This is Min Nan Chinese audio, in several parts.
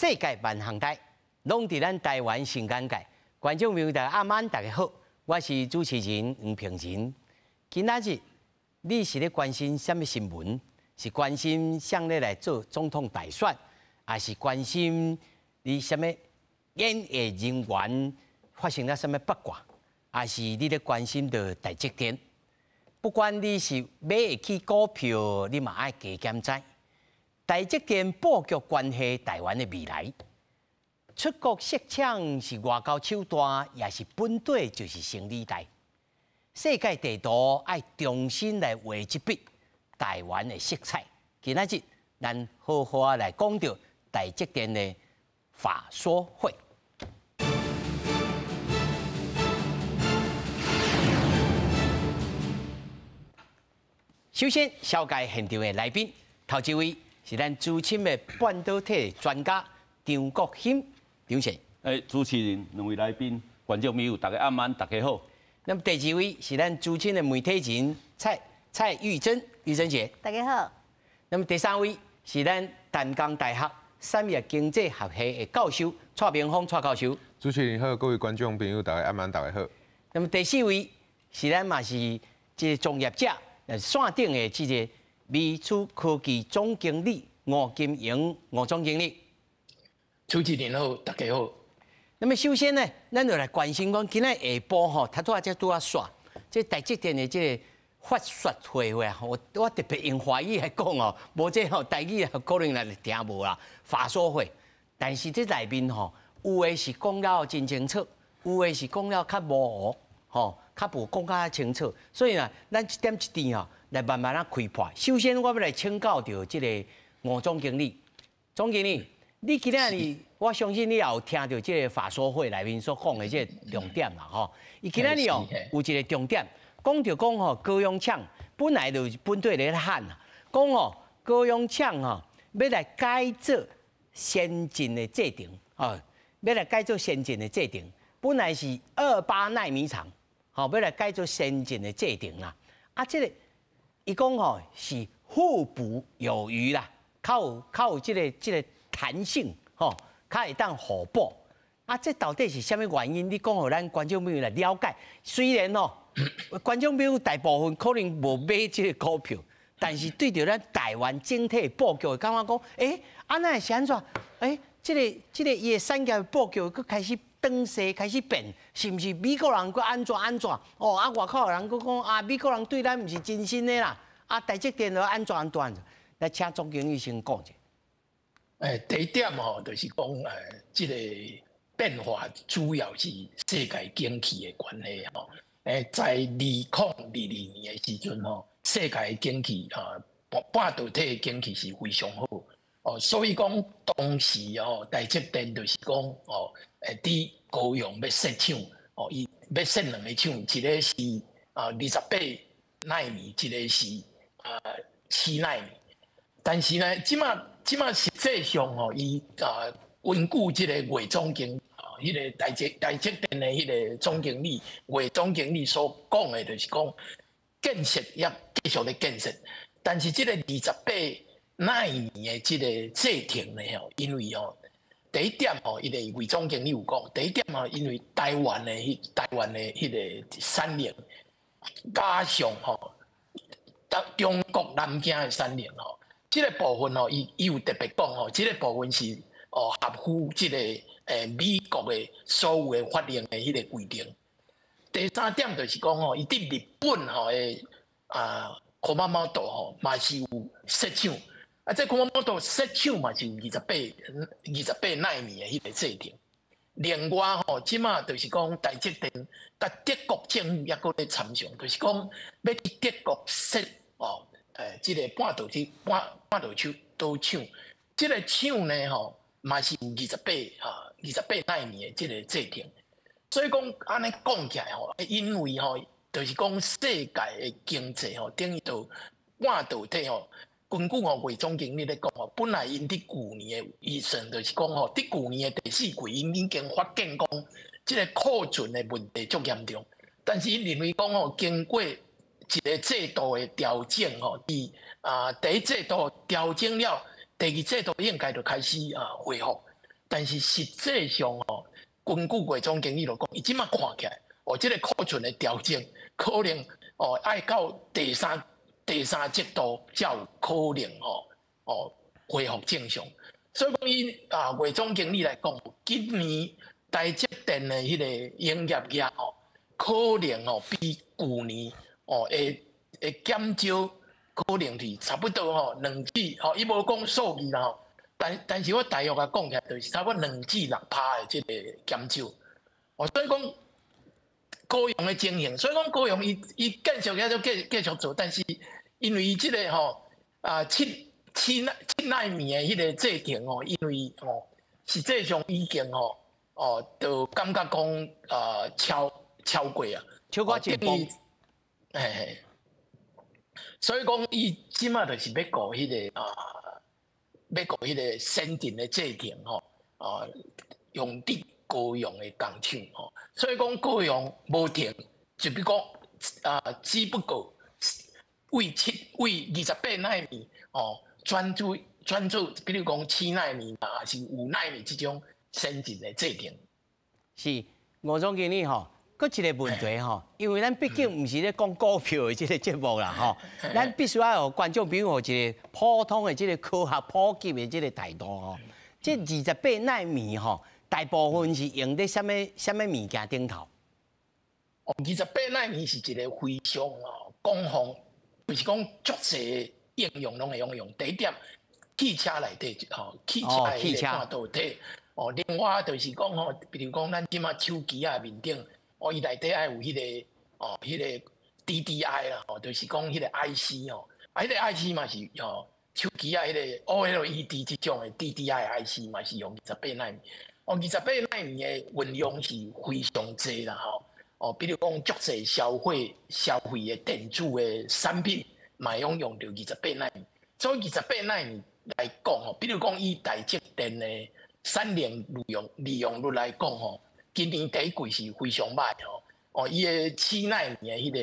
世界萬項代，攏佇咱台灣新簡介。觀眾朋友大家暗安，大家好，我是主持人黃平仁。今仔日你是咧關心啥物新聞？是關心誰咧來做總統大選，還是關心你啥物演藝人員發生了啥物八卦？還是你咧關心著台積電？不管你是買會起股票，你嘛愛加減知。台積電布局關係台灣的未來。出國設廠是外交手段，抑是本底就是生理代。世界地圖愛重新來畫一筆台灣的色彩。今仔日咱好好仔來講著台積電的法說會。首先，紹介現場的來賓，頭一位是咱資深的半導體專家張國興，張先生。欸，主持人，兩位來賓，觀眾朋友，大家暗安，大家好。那麼第二位是咱資深的媒體人蔡蔡玉珍，玉珍姐。大家好。那麼第三位是咱淡江大學產業經濟學系的教授蔡明峰蔡教授。主持人好，各位觀眾朋友，大家暗安，大家好。那麼第四位是咱嘛是這個創業者，線頂的這個微處科技總經理吳金榮吳總經理。主持人好，大家好。那麼首先呢，咱就來關心講，今仔下晡吼，頭拄仔才拄仔煞，這台積電的這個法說會啊，我特別用華語來講哦，無這吼台語可能來聽無啦。法說會，但是這內面吼，有的是講了真清楚，有的是講了較模糊，吼，較無講較清楚。所以呢，咱一點一滴吼，來慢慢仔開破。首先，我欲來請教著這個吳總經理，總經理。你今仔日，我相信你也有聽著這個法說會內面所講的這個重點啦，吼。伊今仔日哦有一個重點，講著講吼高雄廠本來就是本地咧喊啊，講吼高雄廠吼欲來改做先進的製程，吼，欲來改做先進的製程，本來是28奈米廠，吼，欲來改做先進的製程啦。啊，這個伊講吼是互補有餘啦，較有這個彈性吼，較會當互補。啊，這到底是啥物原因？你講予咱觀眾朋友來了解。雖然吼，觀眾朋友大部分可能無買這個股票，但是對著咱台灣整體布局，會感覺講，欸，啊哪會是按怎？欸，這個伊的產業布局閣開始轉勢，開始變，是毋是美國人閣按怎按怎？哦，啊外口的人閣講啊，美國人對咱毋是真心的啦。啊，台積電又按怎按怎？來請總經理先講一下。欸，第一點吼，就是講，這個變化主要是世界景氣的關係吼。欸，在2022年的時陣吼，世界景氣啊，半導體的景氣是非常好哦，所以講當時哦，台積電就是講哦，佇高雄欲設廠哦，伊欲設兩个廠，一個是啊28奈米，一個是啊7奈米。但是呢，這馬實際上吼，伊啊根據這個魏總經啊，彼個台積電的彼個總經理魏總經理所講的，就是講建設也繼續咧建設，但是這個28奈米的這個製程呢吼，因為吼第一點吼，伊個魏總經理有講，第一點吼，因為台灣的彼個產能加上吼，中國南京的產能吼。這個部分吼，伊有特別講吼，這個部分是哦合乎這個美國的所有的法令的彼個規定。第三點就是講吼，伊佇日本吼的啊熊本吼嘛是有設廠，啊這熊本設廠嘛是有28奈米的彼個製程。另外吼，這馬就是講台積電佮德國政府猶閣咧參詳，就是講欲佇德國設哦。這個半導體廠，這個廠呢吼，嘛是有28奈米的這個製程。所以講按呢講起來吼，因為吼，就是講世界的經濟吼，等於就半導體吼，根據吼魏總經理咧講吼，本來𪜶佇舊年的預算就是講吼，佇舊年的第四季，𪜶已經發現講，這個庫存的問題足嚴重，但是𪜶認為講吼，經過一個制度的調整吼，佇啊第一制度調整了，第二制度應該就開始啊恢復。但是實際上吼，根據魏總經理來講，伊這馬看起來，哦，這个庫存的調整可能哦，愛到第三季度才有可能吼，哦，恢復正常。所以講以啊，魏總經理來講，今年台積電的彼个營業額吼，可能吼比舊年哦會減少，可能是差不多吼2至吼，伊無講數字啦吼，但是我大約共講起來，就是差不多2至6趴的這个減少。哦，所以講高雄的情形，所以講高雄伊繼續遐做繼續做，但是因為這个吼啊7七七奈米的彼个製程吼，因為吼實際上已經吼哦，就感覺講啊超過啊，超過一半。嘿嘿，所以講伊這馬就是欲顧彼个啊，欲顧彼个先進的製程吼，啊用佇高雄的工廠吼，所以講高雄無停，就比講啊，只不過為7為28奈米哦，轉做，比如講7奈米啊，還是5奈米這種先進的製程。是吳總經理吼，閣一个問題吼，因為咱畢竟毋是咧講股票的這个節目啦吼，咱必須愛予觀眾朋友一个普通的這个科學普及的這个態度吼。這28奈米吼，大部分是用佇啥物啥物物件頂頭？哦，二十八奈米是一个非常哦廣泛，就是講足濟應用攏會用用。第一點，汽車內底吼，汽車的彼个半導體。哦，另外就是講吼，比如講咱這馬手機仔面頂，哦，伊內底愛有彼个哦，彼个 DDI 啦，吼，就是講彼个 IC 吼，啊，彼个 IC 嘛是吼，手機仔彼个 OLED 這種的 DDI IC 嘛是用二十八奈米。哦，二十八奈米的運用是非常濟啦，吼。哦，比如講足濟消費的電子的產品，嘛攏用著二十八奈米。所以二十八奈米來講吼，比如講以台積電的產能利用率來講吼，今年第一季是非常䆀吼。哦，伊的7奈米的彼个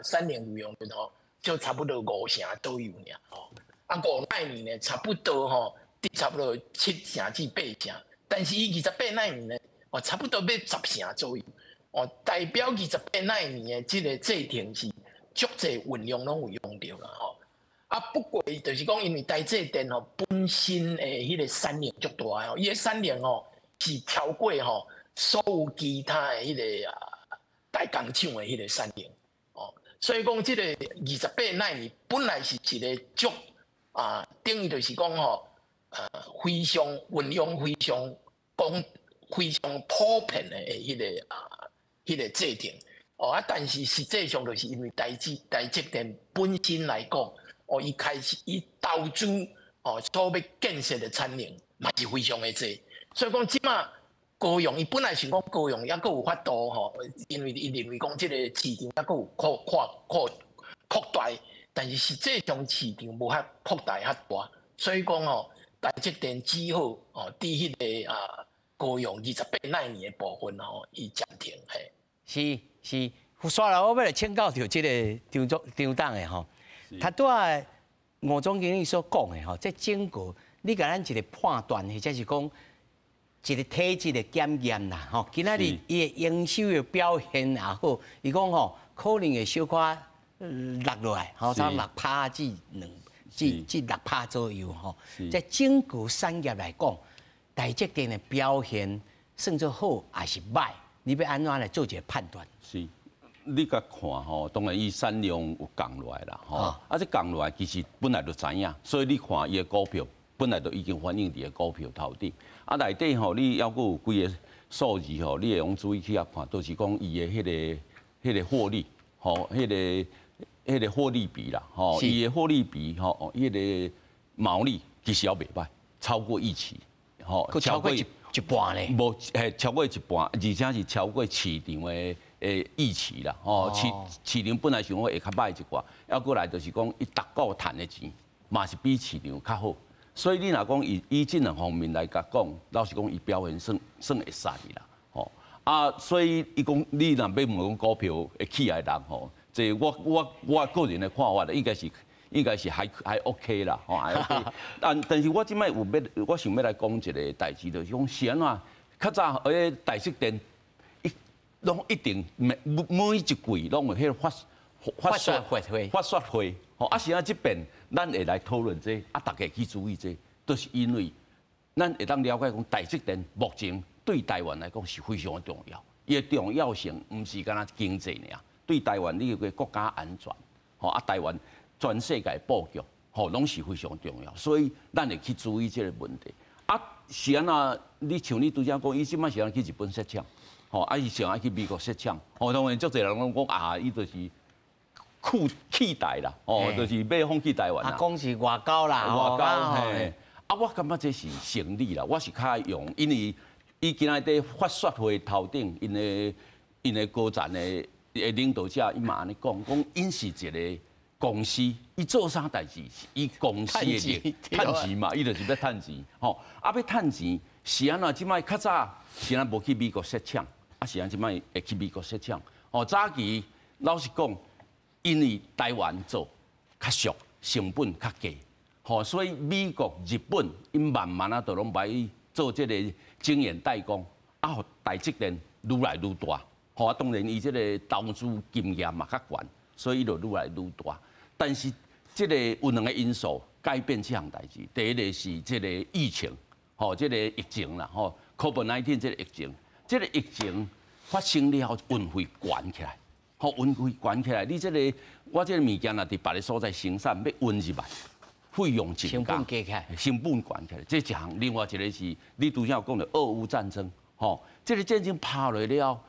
產能利用率吼，就差不多5成左右爾吼。啊，5奈米呢，差不多吼，差不多7成至8成。但是伊二十八奈米呢，哦，差不多欲10成左右。哦，代表二十八奈米的這个製程是足濟運用攏有用著啦吼。啊，不過就是講，因為台積電吼本身的彼个產能足大吼，伊的產能吼是超過吼所有其他的彼个啊代工廠的彼个產能哦。所以講，這个二十八奈米本來是一个足啊，等於就是講吼，非常運用非常廣、非常普遍的彼个啊，彼个製程哦啊，但是實際上就是因為台積電本身來講，哦，伊開始伊投資哦，所欲建設的產能嘛是非常的濟，所以講這馬高雄伊本來想講高雄猶閣有法度吼，因為伊認為講這个市場猶閣有擴大，但是實際上市場無法擴大遐大，所以講吼，台積電只好哦，佇彼个啊高雄二十八奈米的部分吼，伊暫停嘿。是是，煞來我欲來請教著這个張總張董的吼。他拄仔吳總經理所講的吼，這整個你共咱一个判斷，或者是講一個體質的檢驗啦，吼。今仔日伊的營收的表現也好，伊講吼可能會小可落落來，吼，差6趴至2至至6趴左右吼。在整個產業來講，台積電的表現算做好還是䆀？你欲按怎來做一個判斷？是。你共看吼，當然伊產量有降落來啦，吼，啊，這降落來其實本來就知影，所以你看伊的股票本來就已經反映佇个股票頭頂。啊，內底吼，你猶閣有幾个數字吼，你會用注意去遐看，都是講伊的彼个獲利，吼，彼个獲利比啦，吼，伊的獲利比吼，彼个毛利其實猶袂䆀，超過預期，吼，超過一半咧，無，嘿，超過一半，而且是超過市場的預期啦，吼，市場本來想講會較䆀一寡，猶閣來就是講伊逐個趁的錢嘛是比市場較好，所以你若講以這兩方面來共講，老實講伊表現算會使啦，吼，啊，所以伊講你若欲問講股票會起來的人吼，這我個人的看法咧，應該是應該是還 OK 啦，吼還 OK。但是我這擺有欲，我想欲來講一个代誌，就是講是按怎？較早台積電，伊攏一定每一季攏有彼个法說會，法說會，吼啊是按怎這遍咱會來討論這個，啊逐家去注意這個，都是因為咱會當了解講台積電目前對台灣來講是非常的重要，伊的重要性毋是干焦經濟爾，對台灣你个國家安全，吼啊台灣全世界布局，吼攏是非常重要，所以咱會去注意這个問題。啊，是按怎？你像你拄才講，伊這擺是按怎去日本設廠，吼，啊，伊想愛去美國設廠，吼，當然足濟人攏講啊，伊就是棄台啦，吼，就是欲放棄台灣啦。啊，講是外交啦，外交嘿。啊，我感覺這是成立啦，我是較愛用，因為伊今仔佇法說會頭頂，𪜶的高層的領導者，伊嘛按呢講，講𪜶是一个公司，伊做啥代誌是伊公司的趁錢嘛，伊就是欲趁錢，吼，啊欲趁錢是按怎？這擺較早是按怎無去美國設廠，啊是按怎這擺會去美國設廠？哦，早期老實講，因為台灣做較俗，成本較低，吼，所以美國、日本𪜶慢慢仔就攏來做這个晶圓代工，啊，予台積電愈來愈大，吼，啊，當然伊這个投資經驗嘛較懸，所以伊就愈來愈大。但是這个有兩个因素改變這項代誌，第一个是這个疫情，吼，這个疫情啦，吼，COVID-19 這个疫情，這个疫情發生了後，運費懸起來，吼，運費懸起來，你這个我這个物件若佇別个所在生產，欲運入來，費用成本加起來，成本懸起來，這一項。另外一个是，你拄才有講著俄烏戰爭，吼，這个戰爭拍落了後，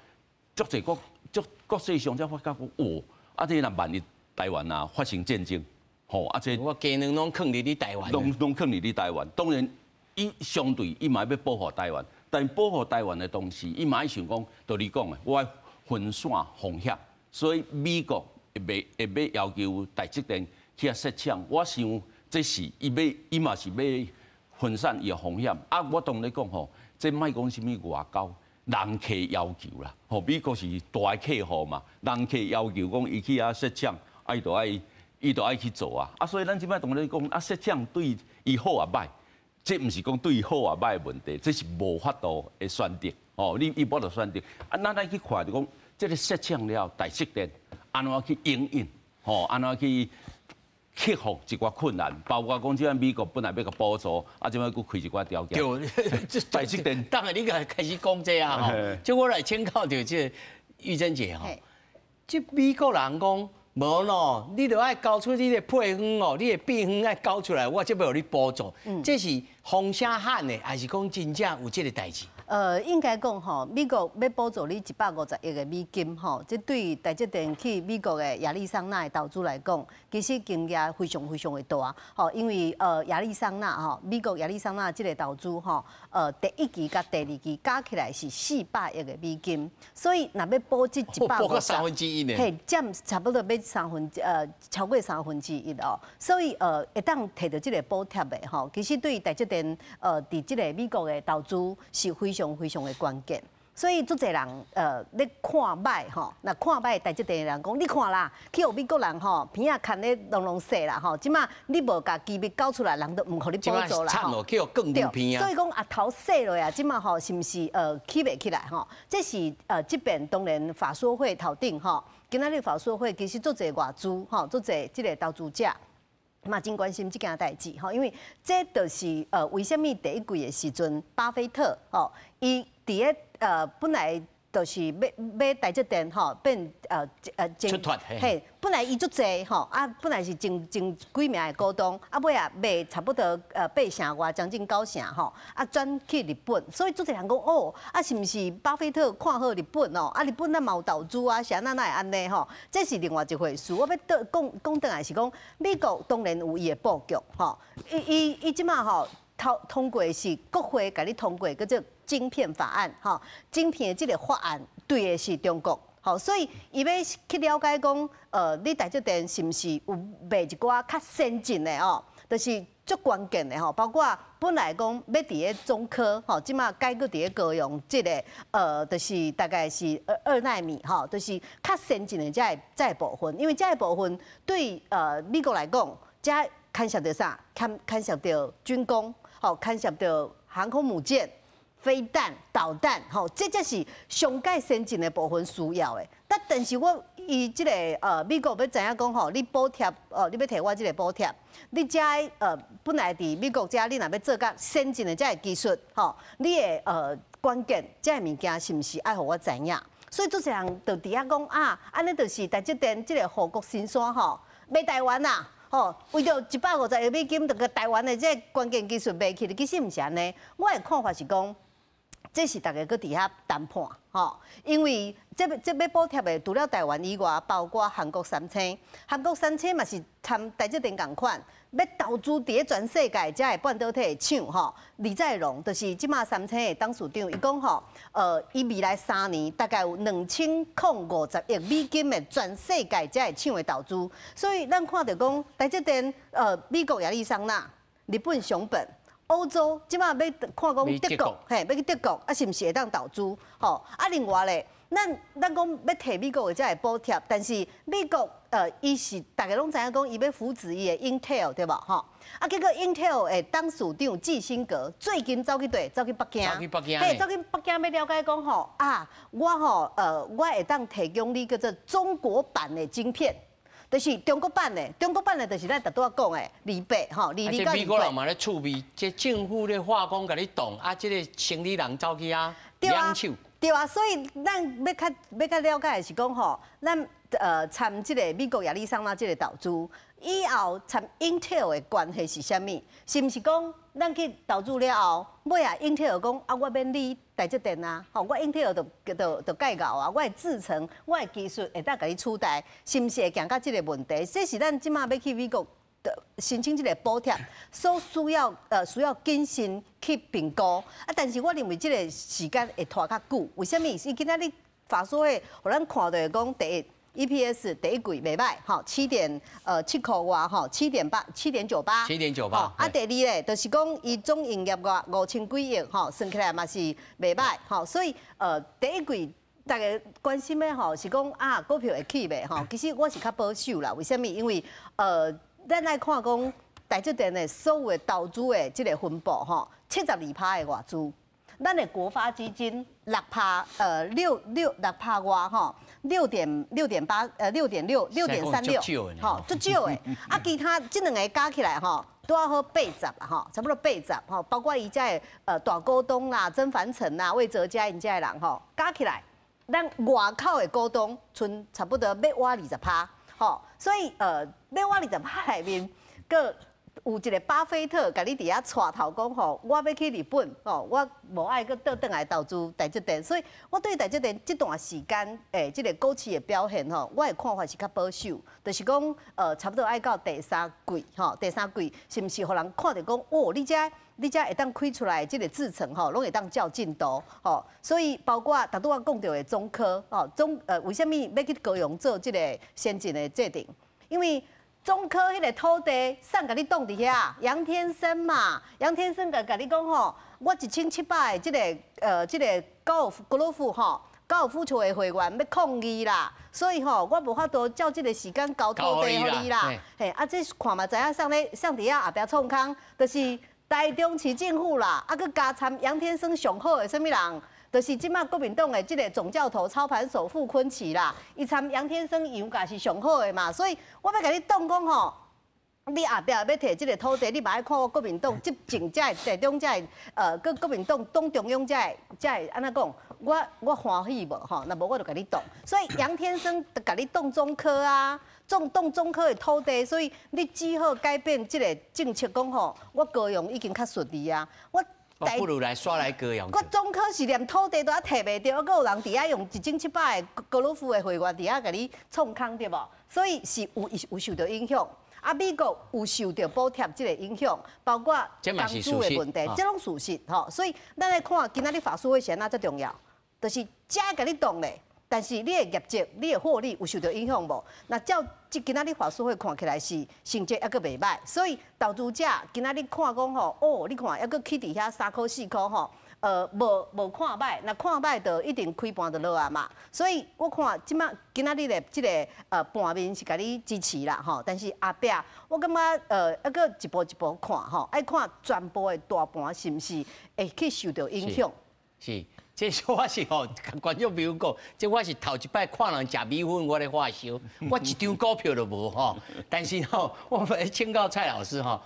足濟國足國際上才發覺講，哦，啊，這若萬一台灣啊發生戰爭，吼啊這我雞卵攏囥佇你台灣，攏囥佇你台灣。當然，伊相對伊嘛欲保護台灣，但保護台灣的同時，伊嘛愛想講，就你講的，我愛分散風險，所以美國會欲要求台積電去遐設廠。我想這是伊欲伊嘛是欲分散伊的風險。啊，我當咧講吼，這莫講啥物外交。人客要求啦，吼，美國是大客戶嘛，人客要求講伊去遐設廠，啊，伊就愛去做啊，啊，所以咱這擺當咧講，啊，設廠對伊好抑䆀，這毋是講對伊好抑䆀的問題，這是無法度的選擇，哦，你伊無法度選擇，啊，咱愛去看就講，這个設廠了後，台積電按怎去營運，吼，按怎去克服一寡困難，包括講這擺美國本來欲共補助，啊，這擺閣開一寡條件。對，台積電。當然你個開始講這啊，吼，就我來請教著這个玉珍姐吼，這美國人講無咯，你著愛交出你的配方哦，你的秘方愛交出來，我才欲予你補助。這是風聲喊的，還是講真正有這个代誌？應該講吼，美國欲補助你150億的美金吼，這對台積電去美國的亞利桑那的投資來講，其實金額非常非常的大吼，因為亞利桑那吼，美國亞利桑那這个投資吼，第一期佮第二期加起來是400億的美金，所以若欲補這一百五十，三分之一呢？嘿，佔差不多欲超過三分之一哦，所以會當提著這个補貼的吼，其實對台積電佇這个美國的投資是非常非常的關鍵，所以足濟人咧看䆀吼，若看䆀台積電的人講，你看啦，去予美國人吼，鼻仔牽咧攏攏細啦吼，這馬你無共機密交出來，人都毋予你補助啦吼。去予更牛鼻仔。所以講額頭洗落啊，這馬吼是毋是起袂起來吼？這是這遍當然法說會頭頂吼，今仔日法說會其實足濟外資吼，足濟這个投資者嘛真關心這件代誌吼，因為這就是為啥物第一季的時陣，巴菲特吼，伊佇咧本來就是欲買台積電吼，變出脫嘿，本來伊足濟吼，啊本來是前前幾名的股東，啊尾啊賣差不多八成外，將近九成吼，啊轉去日本，所以足濟人講哦，啊是毋是巴菲特看好日本哦？啊日本咱嘛有投資啊，是按怎哪會按呢吼？這是另外一回事。我欲倒講講轉來是講，美國當然有伊的布局吼，伊這馬吼通過的是國會共你通過叫做晶片法案，吼，晶片的這个法案對的是中國，吼，所以伊欲去了解講，你台積電是毋是有賣一寡較先進的哦，就是足關鍵的吼，包括本來講欲佇咧中科，吼，這馬改閣佇咧高雄，這个就是大概是2納米，吼，就是較先進的這个部分，因為這个部分對美國來講，遮牽涉著啥？牽涉著軍工，吼，牽涉著航空母艦、飛彈、導彈，吼，這才是上蓋先進的部分需要的。但是我伊這个美國欲知影講吼，你補貼哦，你欲提我這个補貼，你遮本來佇美國遮，你若欲做較先進的這个技術，吼，你的關鍵這个物件是毋是愛予我知影？所以足濟人就佇遐講啊，按呢就是台積電這个護國神山吼，賣台灣啊，吼，為著150億美金，就共台灣的這个關鍵技術賣去，其實毋是按呢。我的看法是講，這是大家閣佇遐談判，吼，因為這欲補貼的，除了台灣以外，包括韓國三星，韓國三星嘛是參台積電仝款，欲投資佇咧全世界遮的半導體的廠，吼。李在鎔就是這馬三星的董事長，伊講吼，伊未來3年大概有2050億美金的全世界遮的廠的投資，所以咱看著講台積電，美國亞利桑那、日本熊本。歐洲這馬欲看講德國，嘿，欲去德國，啊，是毋是會當投資？吼，啊，另外咧，咱講欲提美國的遮个補貼，但是美國伊是大家攏知影講，伊欲扶植伊的 Intel 對無？吼，啊，結果 Intel 的董事長基辛格最近走去佗，走去北京，走去北京，嘿，走去北京欲了解講吼，啊，我吼，我會當提供你叫做中國版的晶片。就是中國版的，中國版的就是咱拄仔講的二八吼，22到美國人嘛咧趣味，這政府咧化工共你擋，啊，這个生理人走去啊，兩手。對啊，所以咱欲較了解的是講吼，咱參這个美國亞利桑那這个投資，以後參 Intel 的關係是啥物？是毋是講咱去投資了後，尾仔 Intel 講啊，我免理台積電啊，吼，我 Intel 就蓋夠啊，我的製程、我的技術會當共你取代，是毋是會行到這个問題？這是咱這馬欲去美國的申請這个補貼，所需要謹慎去評估。啊，但是我認為這个時間會拖較久。為啥物？伊今仔日法說會，予咱看著講，第一 EPS 第一季袂䆀，吼，7.7塊外，吼，7.8，7.98，7.98。啊，第二咧，就是講伊總營業額5000幾億，吼，算起來嘛是袂䆀，吼，所以第一季大家關心的吼是講啊，股票會起袂？吼，其實我是較保守啦。為啥物？因為咱來看講台積電的所有的投資的這个分布，吼，72趴的外資。咱的國發基金6趴，6.6趴外吼，6.6.8，6.6，6.36，吼，足少的。啊，其他這兩个加起來吼，拄仔好80啦，吼，差不多八十，吼，包括伊遮的大股東啦、曾凡成啦、魏哲家𪜶遮的人吼，加起來，咱外口的股東賰差不多欲倚20趴，吼，所以欲倚20趴內面，閣有一个巴菲特共你佇遐帶頭講吼，我欲去日本吼，我無愛閣倒轉來投資台積電，所以我對台積電這段時間這个股市的表現吼，我的看法是較保守，就是講差不多愛到第三季吼，第三季是毋是予人看著講哦，你遮會當開出來這个製程吼，攏會當照進度吼，所以包括頭拄仔講著的中科吼，為啥物欲去高雄做這个先進的製程？因為中科彼个土地，啥共你擋佇遐？楊天生嘛，楊天生共你講吼，我1700个這个高爾夫吼，高爾夫球的會員欲抗議啦，所以吼，我無法度照這个時間交土地予你啦。嘿，啊，這看嘛知影，啥咧啥佇遐後壁創空，就是台中市政府啦，啊，閣加參楊天生上好的啥物人？就是這馬國民黨的這个總教頭操盤手傅崐萁啦，伊參楊天生楊家是上好的嘛，所以我欲共你擋講吼，你後壁欲提這个土地，你嘛愛看我國民黨執政遮的台中遮的，閣國民黨黨中央遮的遮的按怎講？我歡喜無吼？若無我就共你擋。所以楊天生就共你擋中科啊，擋中科的土地，所以你只好改變這个政策，講吼，我高雄已經較順利啊，我。不如來煞來高雄。我中科是連土地都猶提袂著，閣有人佇遐用1700个高爾夫的會員佇遐共你創空對無？所以是有受著影響。啊，美國有受著補貼這个影響，包括工資的問題，這攏事實吼。所以咱來看今仔日法說會是按怎遮重要，就是遮共你擋咧，但是你的業績、你的獲利有受著影響無？若照這今仔日法說會看起來是成績猶閣袂䆀，所以投資者今仔日看講吼，哦，你看猶閣起佇遐3塊4塊吼，無無看䆀，若看䆀就一定開盤就落啊嘛。所以我看這馬今仔日的這個盤面是共你支持啦吼，但是後壁我感覺猶閣一步一步看吼，愛看全部的大盤是毋是會去受著影響。是，這我是吼，共觀眾朋友講，這我是頭一擺看人食米粉，我咧發燒，我一張股票都無吼。但是吼，我欲請教蔡老師吼，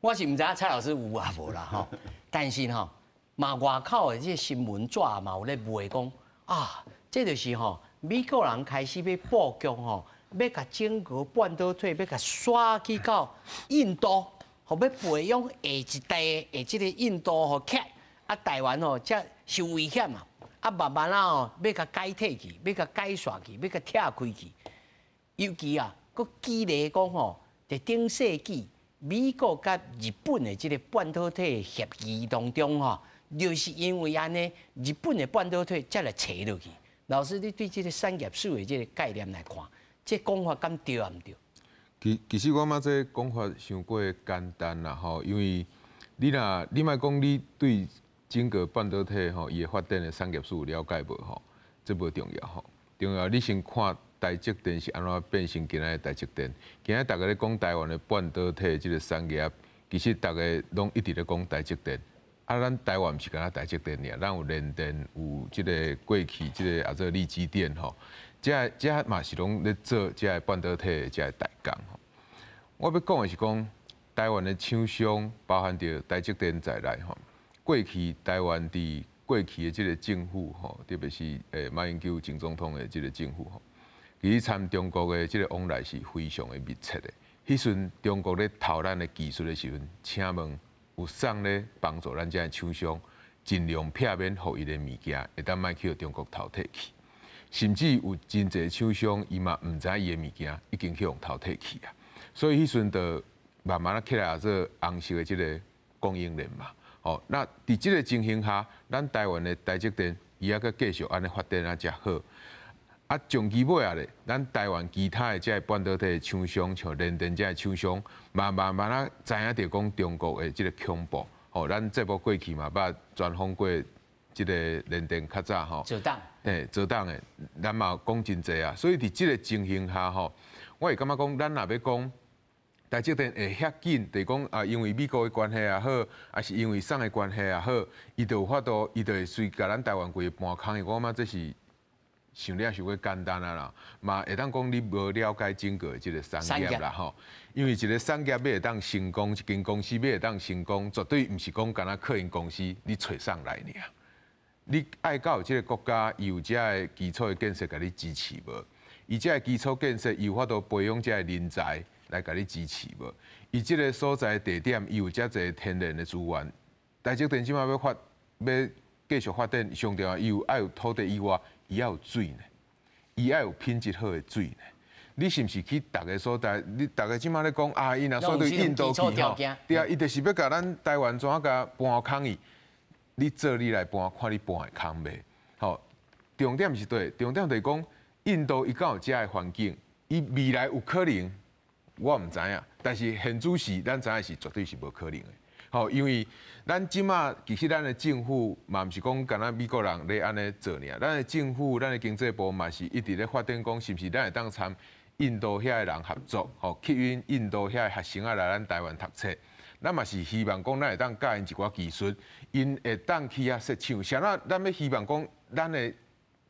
我是毋知影蔡老師有抑無啦吼。但是吼，嘛外口的這個新聞紙嘛有咧賣講啊，這就是吼美國人開始欲布局吼，欲共整個半導體欲共徙去到印度，予培養下一代的這個印度吼起來，啊台灣吼才受危險啊！啊慢慢仔吼，欲共解體去，欲共解散去，欲共拆開去。尤其啊，閣舉例講吼，佇頂世紀美國佮日本的這個半導體協議當中吼，就是因為按呢，日本的半導體才來切落去。老師，你對這個產業史的這個概念來看，這講法敢對抑毋對？其實我感覺這講法傷過簡單啦吼，因為你若你莫講你對整個半導體吼，伊的發展的產業史有了解無吼？這無重要吼，重要你先看台積電是按怎變成今仔的台積電。今仔逐家咧講台灣的半導體這個產業，其實逐家攏一直咧講台積電。啊，咱台灣毋是干焦台積電爾，咱有聯電，有這個過去這個啊做力積電吼，這這嘛是攏咧做這个半導體的這个代工吼。我欲講的是講，台灣的廠商，包含著台積電在內吼。過去台灣佇過去的這個政府吼，特別是馬英九前總統的這個政府吼，其實參中國的這個往來是非常的密切的。彼時陣中國咧偷咱的技術的時陣，請問有啥咧幫助咱遮的廠商，盡量避免予伊的物件會當莫去予中國偷提去，甚至有真濟廠商伊嘛毋知伊的物件已經去予偷提去啊。所以彼時陣就慢慢仔起來做紅色的這個供應鏈嘛。哦，那佇這個情形下，咱台灣的台積電伊猶閣繼續按呢發展啊，遮好。啊，長期尾仔咧，咱台灣其他的這個半導體的廠商，像聯電這个廠商，嘛慢慢仔知影著講中國的這個恐怖。吼，咱節目過去嘛捌專訪過這個聯電較早吼。阻擋。嘿，阻擋的，咱嘛講真濟啊。所以佇這個情形下吼，我會感覺講，咱若欲講台積電會遐緊，就是講啊，因為美國的關係也好，抑是因為啥的關係也好，伊就有法度，伊就會隨共咱台灣規个搬空去。我感覺這是想了傷過簡單啊啦，嘛會當講你無了解整個這個產業啦吼。因為一個產業欲會當成功，一間公司欲會當成功，絕對毋是講干焦靠𪜶公司你揣上來爾。你愛夠有這個國家，伊有遮个基礎的建設共你支持無？伊遮个基礎建設，伊有法度培養遮个人才來共你支持無？伊這個所在地點，伊有遮濟天然的資源。台積電這馬欲發，欲繼續發展，上重要，伊有愛有土地以外，伊愛有水呢，伊愛有品質好的水呢。你是毋是去逐个所在？你逐家這馬咧講啊，伊若徙佇印度去吼，對啊，伊就是欲共咱台灣怎共搬空去？你做你來搬，看你搬會空袂？吼，重點是對，重點就是講，印度伊敢有遮个環境，伊未來有可能，我毋知影，但是現主時咱知影是絕對是無可能的。吼，因為咱這馬其實咱的政府嘛毋是講干焦美國人咧按呢做爾，咱的政府、咱的經濟部嘛是一直咧發展講，是毋是咱會當參印度遐个人合作，吼，吸引印度遐个學生仔來咱台灣讀冊。咱嘛是希望講，咱會當教𪜶一寡技術，𪜶會當去遐設廠。啥咱咱欲希望講，咱的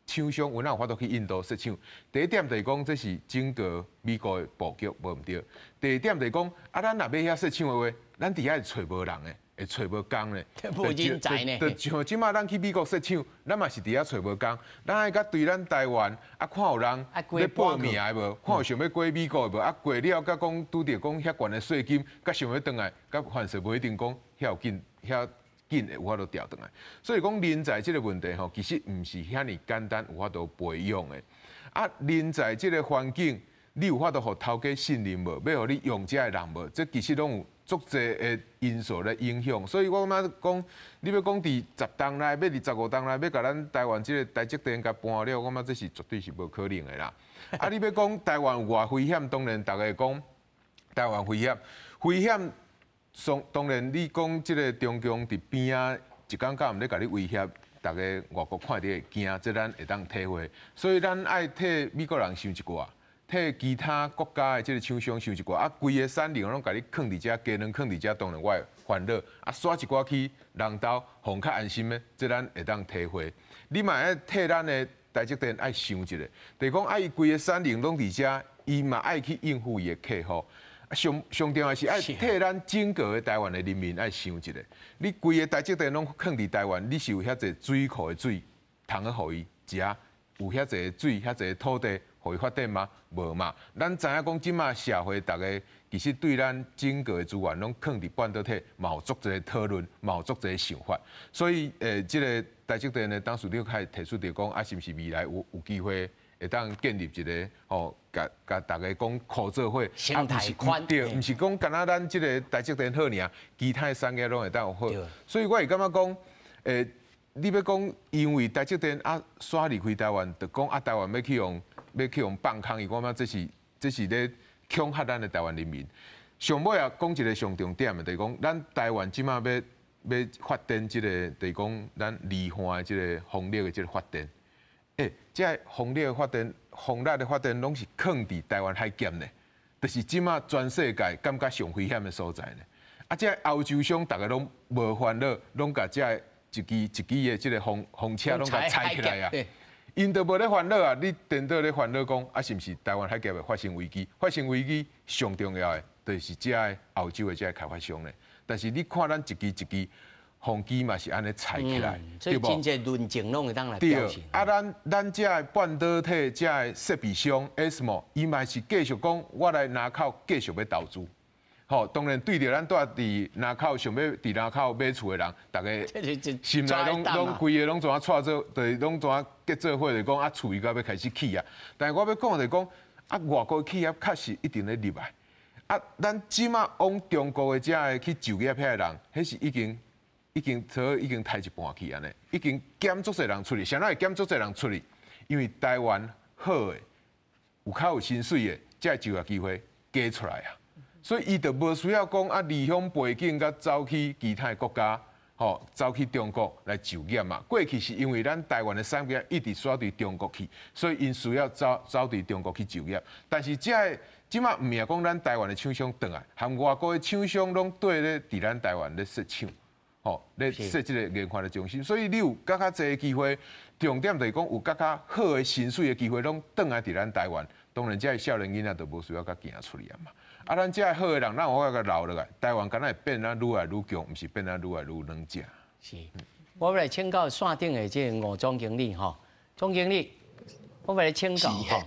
廠商有哪有法度去印度設廠？第一點就是講，這是整個美國的布局無毋對。第二點就是講，啊，咱若欲遐設廠的話，咱佇遐會揣無人的，會揣無工咧。無人才呢？就像這馬咱去美國設廠，咱嘛是佇遐揣無工。咱愛佮對咱台灣啊，看有人咧報名的無？看有想欲過美國的無？啊，過了佮講拄著講遐懸的稅金，佮想欲轉來，佮凡勢無一定講遐有緊遐緊會有法度調轉來。所以講人才這個問題吼，其實毋是遐爾簡單有法度培養的。啊，人才這個環境，你有法度予頭家信任無？欲予你用遮的人無？這其實攏有足濟的因素咧影響。所以我感覺講，你欲講佇十冬內，欲佇15冬內，欲共咱台灣這個台積電共搬了，我感覺這是絕對是無可能的啦。啊，你欲講台灣有偌危險，當然逐家會講台灣危險，危險。當然，你講這個中共佇邊仔一工到暗咧共你威脅，逐个外國看著會驚，這咱會當體會。所以咱愛替美國人想一寡，替其他國家的這个廠商想一寡。啊，規个產能攏共你囥佇遮，雞卵囥佇遮，當然我會煩惱。啊，徙一寡去人兜，予較安心的，這咱會當體會。你嘛愛替咱的台積電愛想一下，就是講啊，伊規个產能攏佇遮，伊嘛愛去應付伊的客戶。上上重要是愛替咱整個的台灣的人民愛想一下，你規个台積電攏囥佇台灣，你是有遐濟水庫的水通去予伊食，有遐濟水、遐濟土地予伊發展嗎？無嘛。咱知影講，這馬社會逐个其實對咱整個的資源攏囥佇半導體，嘛有足濟討論，嘛有足濟想法。所以，這个台積電的董事長開提出著講，啊，是毋是未來有機會會當建立一个吼，共共逐家講合作伙，生態圈，對，毋是講干焦咱這个台積電好爾，其他的產業攏會當有好。所以我會感覺講，你欲講因為台積電啊，徙離開台灣，就講啊，台灣欲去予放空伊，我感覺這是咧恐嚇咱的台灣人民。上尾啊，講一个上重點的，就是講咱台灣這馬欲發展這个，就是講咱離岸的這个風力的這个發電。這个風力的發電、風力的發電，攏是囥佇台灣海峽呢，就是這馬全世界感覺上危險的所在呢。啊，這歐洲商逐个攏無煩惱，攏共這一支一支的這个風車攏共拆起來啊。𪜶都無咧煩惱啊！你顛倒咧煩惱講啊，是毋是台灣海峽會發生危機？發生危機上重要的，就是這个歐洲的這个開發商咧。但是你看咱一支一支風機嘛是按呢拆起來，所以真濟論證攏會當來表現。啊，咱這个半導體這个設備商 ASML，伊嘛是繼續講，我來林口繼續欲投資。吼，當然對著咱蹛佇林口想欲佇林口買厝的人，逐个心內攏攏規个攏怎啊掣做，就是攏怎啊結做伙，就講啊厝伊到欲開始起啊。但是我欲講就是講，啊外國企業確實一定咧入來。啊，咱這馬往中國的遮个去就業遐个人，彼是已經早已經刣一半去按呢，已經減足濟人出去，啥人會減足濟人出去？因為台灣好的，有較有薪水的，這个就業機會加出來啊。所以伊就無需要講啊，離鄉背井佮走去其他的國家，吼，走去中國來就業嘛。過去是因為咱台灣的產業一直徙對中國去，所以𪜶需要走對中國去就業。但是這个這馬毋是講咱台灣的廠商轉來，含外國的廠商攏綴咧佇咱台灣咧設廠，吼，咧設這个研發的中心。所以你有閣較濟的機會，重點就是講有閣較好的薪水的機會，攏轉來佇咱台灣。當然，這个少年囡仔就無需要閣行出去啊嘛。啊，咱這个好的人，咱有法共留落來，台灣敢若會變啊愈來愈強，毋是變啊愈來愈軟食。是，我欲來請教線頂的這个吳總經理吼，總經理，我欲來請教吼，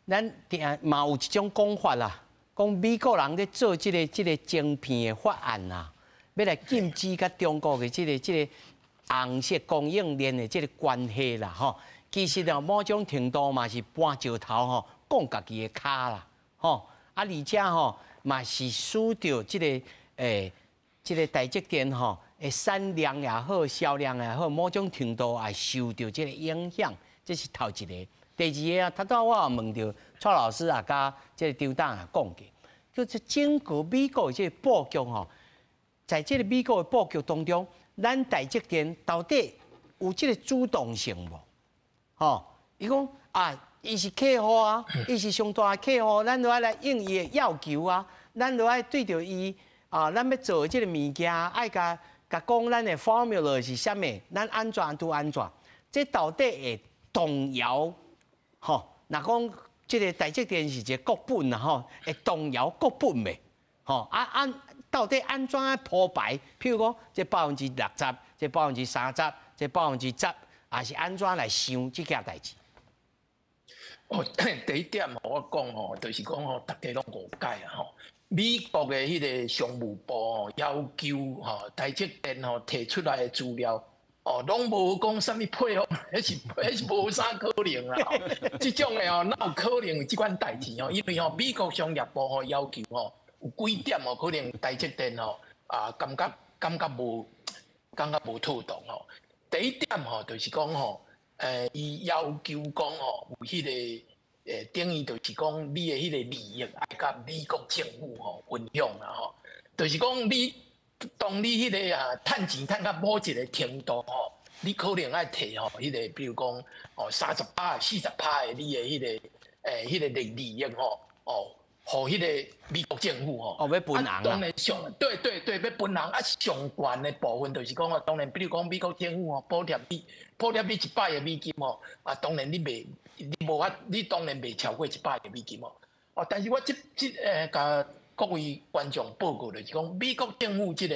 咱定嘛有一種講法啦，講美國人咧做這个晶片的法案啊，欲來禁止佮中國的這个紅色供應鏈的這个關係啦吼。其實哦，某種程度嘛是搬石頭吼，摃家己的跤啦，吼。啊，而且吼嘛是使著這个台積電吼，的產量也好，銷量也好，某種程度也受著這个影響，這是頭一个。第二个啊，頭拄我有問著蔡老師也佮這个張董也講過，就是整個美國的這个布局吼，在這个美國的布局當中，咱台積電到底有這个主動性無？吼，伊講啊，伊是客戶啊，伊是上大的客戶，咱都愛來應伊的要求啊，咱都愛對著伊啊，咱欲做的這个物件，愛共共講咱的 formula 是啥物，咱按怎拄按怎，這到底會動搖？吼，若講這个台積電是一個國本啦，吼，會動搖國本袂？吼啊按到底按怎鋪排？譬如講，這60%，這30%，這10%，還是按怎來想這件代誌？哦，第一點我講吼，就是講吼，逐家攏誤解啊吼。美國的彼个商務部吼要求吼台積電吼提出來的資料，哦，攏無講啥物配合，彼是無啥可能啦。這種的哦，哪有可能有這款代誌哦？因為吼美國商業部吼要求吼有幾點哦，可能台積電吼啊感覺無妥當吼。第一點吼，就是講吼，伊要求講吼有彼个，等於就是講你的彼个利益愛佮美國政府吼分享啦吼，就是講你當你彼个啊趁錢趁到某一个程度吼，你可能愛提吼，彼个比如講哦30趴、40趴的你的彼个彼个利益吼，哦，予彼个美國政府吼。哦，欲分紅啊。當然上對對對，欲分紅啊，上懸的部分就是講哦，當然比如講美國政府吼補貼你100億美金吼，啊，當然你袂你無法，你當然袂超過一百億美金哦。哦，但是我這這共各位觀眾報告就是講，美國政府這個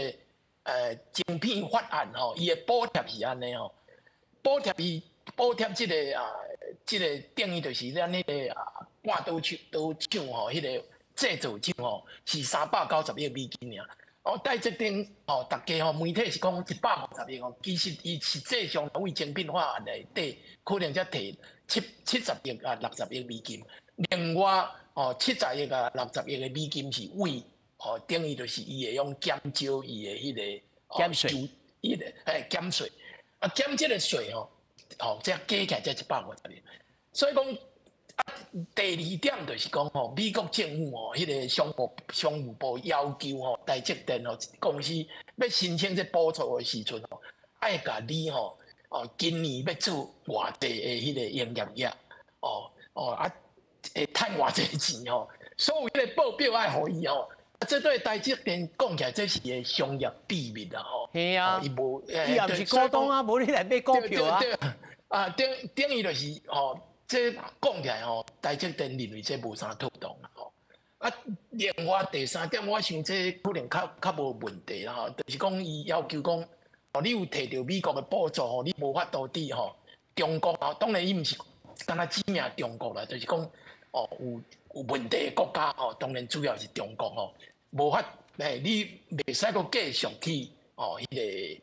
晶片法案吼，伊的補貼是按呢吼，補貼伊補貼這个啊，這个等於就是咱彼个啊半導體廠吼，彼个製造廠吼是390億美金爾。哦，台積電吼，大家吼媒體是講150億吼，其實伊實際上為晶片法案內底可能才提70億啊60億美金，另外哦70億啊60億的美金是為哦等於就是伊會用減少伊的彼个減稅，伊个嘿減稅，啊減這个稅吼，吼這加起來才150億，所以講啊第二點就是講吼，美國政府吼，彼个商務部要求吼，台積電吼公司欲申請這補助的時陣吼，愛共你吼哦今年欲做偌濟的彼个營業額，哦哦啊會趁偌濟錢吼，所有彼个報表愛予伊吼，啊這對台積電講起來這是个商業秘密啦吼。係啊，伊無，伊也毋是股東啊，無你來買股票啊。對啊，等等於就是吼，這講起來吼，台積電認為這無啥妥當啦吼。啊，另外第三點，我想這可能較較無問題啦吼，就是講伊要求講，哦，你有提著美國的補助吼，你無法度佇吼中國吼，當然伊毋是干焦指名中國啦，就是講哦有有問題的國家吼，當然主要是中國吼，無法你袂使閣繼續去哦，彼个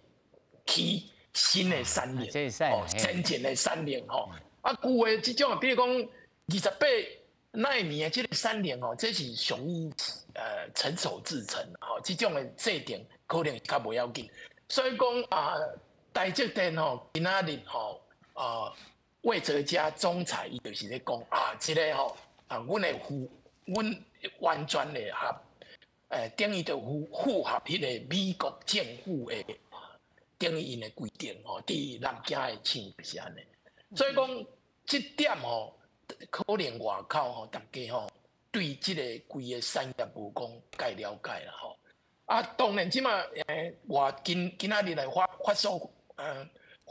起新的產能，哦，先進的產能吼。啊，舊的這種，比如講28奈米的這个產能吼，這是屬於成熟製程吼，這種的制程可能較無要緊。所以講啊，台積電吼，今仔日吼啊，魏哲家總裁伊就是咧講啊，這个吼啊，阮會符，阮完全會合，等於就符合彼个美國政府的等於𪜶的規定吼，佇南京的廠就是按呢。所以講這點吼，可能外口吼，大家吼對這个規个產業無講介了解啦吼。啊，當然這馬外今今仔日來發發說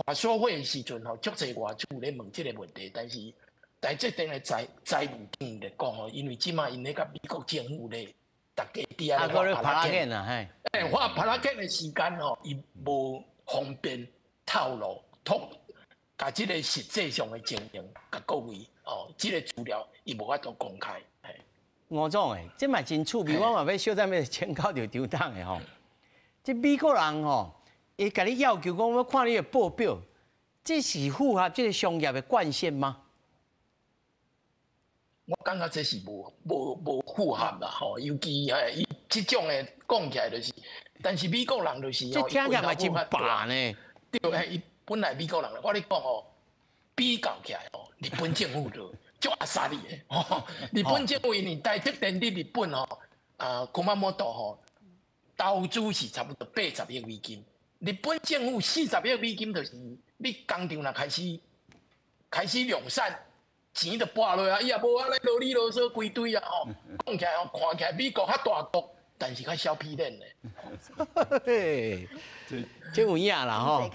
法說會的時陣吼，足濟外資咧問這个問題，但是台積電的財務經理講吼，因為這馬𪜶咧佮美國政府咧，大家佇遐咧拍拉啊，嘿，發拍拉的時間吼，伊無方便透露，托共這个實際上的情形，共各位哦，這个資料伊無法度公開。吳總的，這嘛真趣味，我嘛欲小等欲請教著張董的吼。這美國人吼，伊共你要求講，欲看你的報表，這是符合這个商業的慣性嗎？我感覺這是無符合啦吼，尤其伊這種的講起來就是，但是美國人就是這聽起來嘛真霸呢。對，伊本來美國人，我咧講吼，比較起來吼，日本政府就足阿薩利的吼。日本政府因為台積電佇日本吼，啊，熊本吼，投資是差不多80億美金。日本政府40億美金，就是你工廠若開始量產，錢就撥落啊，伊也無啊來囉里囉嗦規堆啊吼。講起來吼，看起來美國較大國，但是較小屁臉的。嘿，這有影啦吼。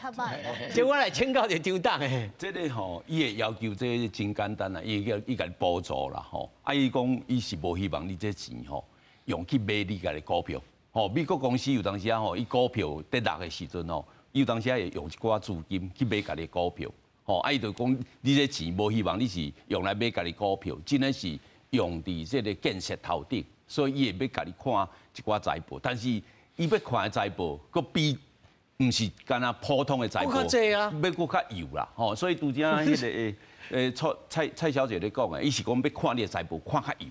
這我來請教著張董的。這个吼，伊的要求這真簡單啦，伊叫伊共你補助啦吼。啊，伊講伊是無希望你這錢吼用去買你家的股票。吼，美國公司有當時啊吼，伊股票跌落的時陣吼，伊有當時啊會用一寡資金去買家己的股票。吼，啊，伊就講你這錢無希望你是用來買家己股票，真的是用佇這个建設頭頂，所以伊會欲共你看一寡財報，但是伊欲看的財報，閣比毋是干焦普通的財報，欲閣較幼啦，吼，所以拄才彼个蔡蔡蔡小姐咧講的，伊是講欲看你的財報看較幼，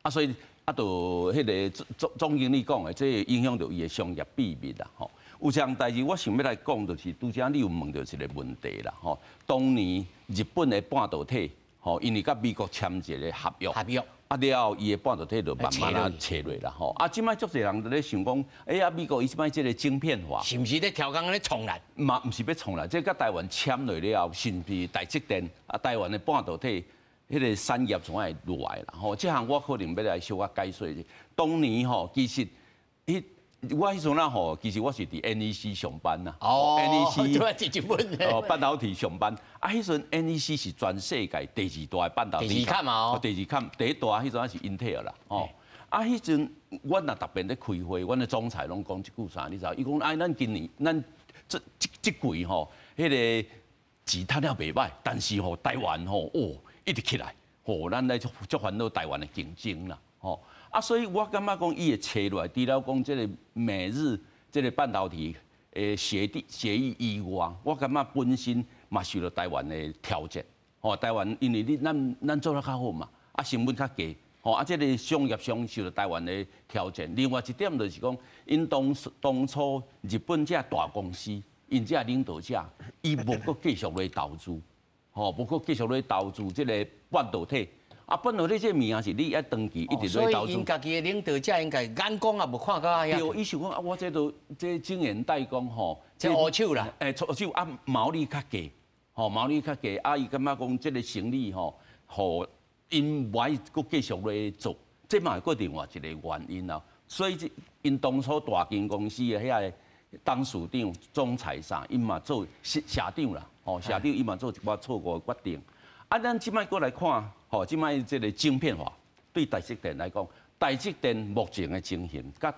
啊，所以啊，就彼个總經理講的，這會影響著伊的商業秘密啦，吼。有一項代誌，我想欲來講，就是拄才你有問著一个問題啦，吼。當年日本的半導體，吼，因為佮美國簽一个合約，合約，啊了後，伊的半導體就慢慢啊切落啦吼。啊，這擺足濟人就咧想講，欸啊，美國伊這擺這個晶片法，是毋是咧調工咧創咱？嘛，毋是欲創咱，這佮台灣簽落了後，是毋是台積電啊？台灣的半導體彼個產業總愛落來啦吼。這項我可能欲來小可解說者。當年吼，其實彼我彼陣仔吼，其實我是佇 NEC 上班啦。哦，NEC 對，日本的。哦，半導體上班。啊，彼陣 NEC 是全世界第二大的半導體。第二崁嘛哦。第二崁，第一大彼陣是英特爾啦。哦，啊，彼陣阮若逐遍咧開會，阮的總裁攏講一句啥，你知？伊講哎，咱今年咱這這這季吼，彼個錢趁了袂䆀，但是吼台灣吼，哦，一直起來，吼，咱來足足煩惱台灣的競爭啦，吼。啊，所以我感覺講伊會切落來，除了講這個美日這個半導體的協定協議以外，我感覺本身嘛受到台灣的挑戰。吼，台灣因為你咱咱做得較好嘛，啊成本較低，吼啊這個商業上受到台灣的挑戰。另外一點就是講，𪜶當當初日本這大公司，𪜶這領導者，伊無閣繼續來投資，吼，無閣繼續來投資這個半導體。啊，半導體這個物件是你愛長期一直咧投資。所以𪜶家己的領導者應該眼光也無看到遐。對，伊想講啊，我這都這晶圓代工吼，這烏手啦。欸，出手啊，毛利較低，吼，毛利較低，啊，伊感覺講這個生意吼，予𪜶無愛閣繼續咧做，這嘛閣另外一個原因啦。所以這𪜶當初大間公司的遐個董事長、總裁啥，𪜶嘛做社社長啦，吼，社長伊嘛做一寡錯誤的決定。啊，咱這擺閣來看，吼，這擺這個晶片法對台積電來講，台積電目前的情形，佮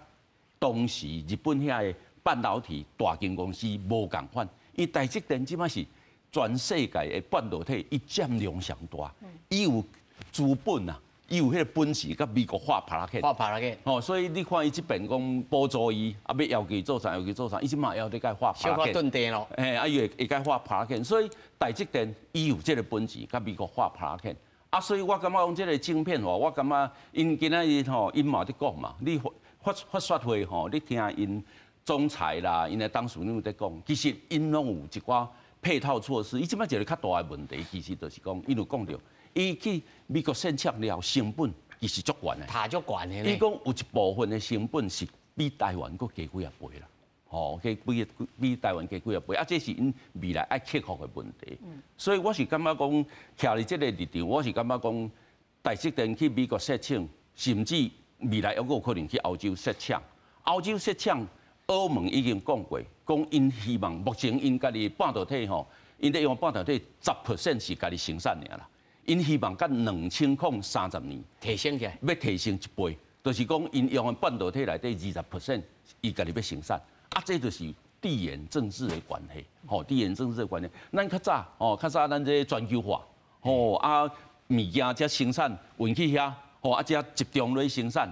當時日本遐個半導體大間公司無仝款。伊台積電這擺是全世界的半導體，伊佔量上大，伊有資本啊，伊有彼個本事，佮美國畫拍去。畫拍去。吼，所以你看伊這邊講補助伊，啊，欲要求做啥，要求做啥，伊這擺要咧共畫小可頓地咯。嘿，啊，伊會會共畫拍去，所以台積電伊有這個本錢，佮美國畫拍去。啊，所以我感覺講這個晶片法，我感覺𪜶今仔日吼，𪜶嘛佇講嘛，你發發說會吼，你聽𪜶總裁啦，𪜶的董事長佇講，其實𪜶攏有一寡配套措施。伊這擺一個較大的問題，其實就是講，𪜶有講著，伊去美國設廠了，成本其實足懸的。塔足懸的。伊講有一部分的成本是比台灣閣低幾仔倍啦。吼，加比比台灣低幾仔倍，啊，這是𪜶未來愛克服的問題。所以我是感覺講，徛佇這個立場，我是感覺講，台積電去美國設廠，甚至未來猶閣有可能去歐洲設廠。歐洲設廠，歐盟已經講過，講𪜶希望目前𪜶家己半導體吼，𪜶咧用半導體10% 是家己生產爾啦。𪜶希望佮2030年提升起來，欲提升一倍，就是講𪜶用的半導體內底20%，伊家己欲生產。啊，這就是地緣政治的關係，吼，地緣政治的關係。咱較早，吼，較早咱這全球化，吼啊，物件遮生產運去遐，吼啊，遮集中咧生產，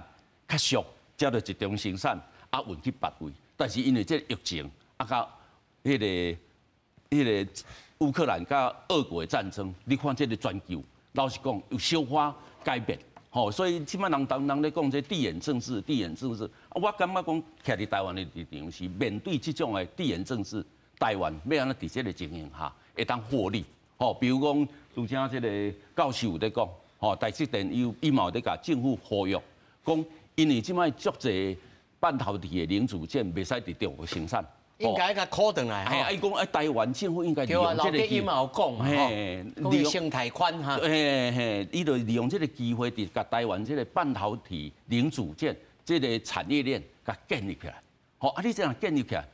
較俗，遮就集中生產，啊運去別位。但是因為這個疫情，啊，佮彼個彼個烏克蘭佮俄國的戰爭，你看這個全球，老實講有小可改變。吼，所以這擺人當人咧講這地緣政治，地緣政治，啊，我感覺講徛佇台灣的立場是面對這種的地緣政治，台灣欲按怎佇這個情形下會當獲利？吼，比如講，拄才這個教授有咧講，吼，台積電伊伊嘛有咧共政府呼籲，講因為這擺足濟半導體的零組件袂使佇中國生產。應該共拷轉來。嘿，啊，伊講啊，台灣政府應該利用這個機會。嘛有講嘛，吼，講生態圈哈。嘿嘿，伊就利用這個機會，佇共台灣這個半導體零組件這個產業鏈，共建立起來。吼，啊，你這樣建立起來，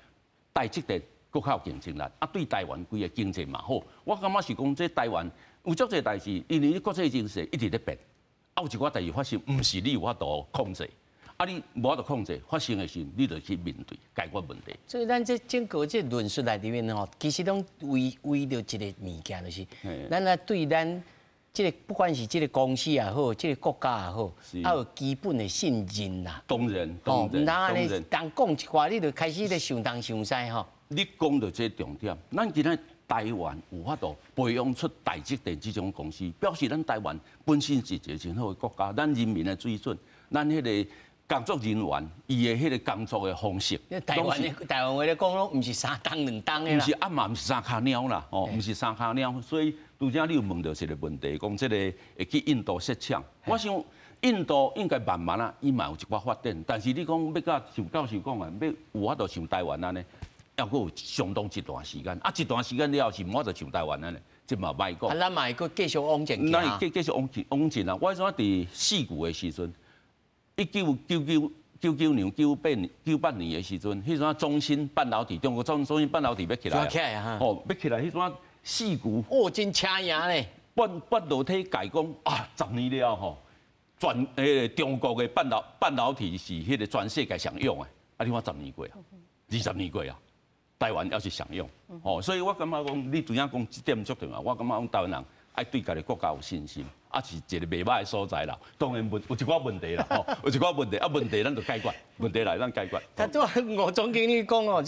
台積電閣較有競爭力，啊，對台灣規個經濟嘛好。我感覺是講，這台灣有足濟代誌，因為你國際情勢一直咧變，啊，有一寡代誌發生，毋是你有法度控制。啊！你無法度控制發生的時，你就去面對解決問題。所以咱這整個這論述內裡面吼，其實攏圍圍著一個物件，就是咱來對咱這個不管是這個公司也好，這個國家也好，愛有基本的信任啦。當然，當然，毋通按呢，人講一寡，你就開始咧想東想西吼。你講著這個重點，咱今仔台灣有法度培養出台積電這種公司，表示咱台灣本身是一個真好的國家，咱人民的水準，咱彼個工作人員伊的彼個工作的方式，台灣的台灣話咧講攏毋是三冬兩冬的啦。毋是啊嘛，毋是三跤貓啦，哦，毋是三跤貓，所以拄才你有問著一個問題，講這個會去印度設廠，我想印度應該慢慢啊，伊嘛有一寡發展，但是你講欲佮像教授講啊，欲有法度像台灣按呢，猶閣有相當一段時間。啊，一段時間了後是無法度像台灣按呢，這嘛歹講。啊，咱嘛會閣繼續往前。咱會繼續往前啊！我怎佇四月的時陣，1999年、98年的時陣，彼陣中芯半導體，中國中芯半導體欲起來，吼，欲起來，彼陣四月，哦，真車贏咧！半導體界講啊，10年了吼，全中國的半導體是彼個全世界上用的，啊，你看十年過啊，20年過啊，台灣猶是上用，吼，所以我感覺講，你拄仔講這點足重要，我感覺講台灣人愛對家己國家有信心，啊是一個袂䆀的所在啦。當然問有一寡問題啦，吼，有一寡問題，啊問題咱就解決，問題來咱解決。他拄吳總經理講哦，